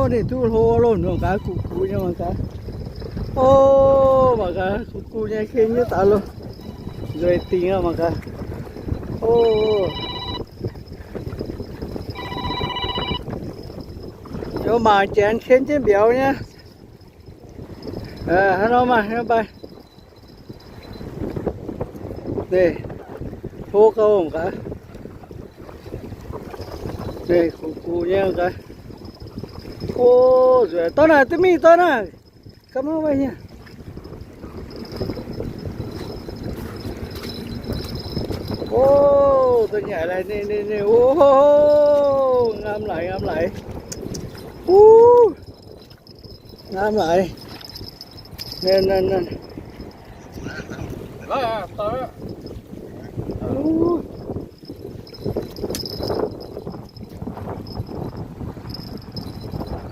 Ninh duqv hlo loh, mangc gaax, guqc guqc nyei mangc gaax. O, mangc gaax, guqc guqc nyei ken nyei daaih loh. Nzueic dingc aqv mangc gaax. O, youz mangc janx ken jienv mbiauz nyei. Hnangv nor maaih, hnangv nor mbaih. Hlo gauh mangc gaax. Guqc guqc nyei mangc gaax. O, nzueic, dorv naaic duqv mingh, dorv naaic. Gapv maiv nyei. O, dorh nyanc laaix ninh, ninh, ninh, o, ngaam laaix, ngaam laaix. Uv, ngaam laaix. Naaiv, naaiv, naaiv. Uv.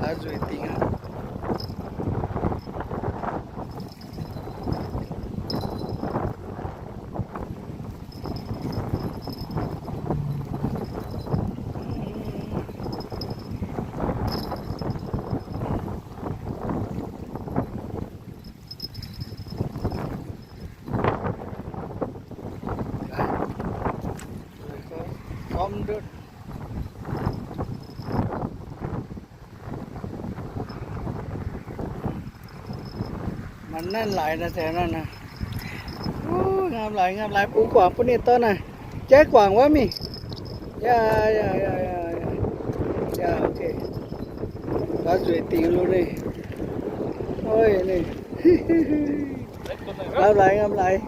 Aqv, nzueic dingc aqv. Maaih naaiv laaix naaiv, taux naaiv naaiv. Ngaam laaix, ngaam laaix, bungx guangc bun ninh dorn naaiv. Jaiv guangc wuov mingh. Yaac, yaac, yaac, yaac, yaac, ok. Gaax nzueic dingc loh ninh. Oi, ninh. Ngaam laaix, ngaam laaix.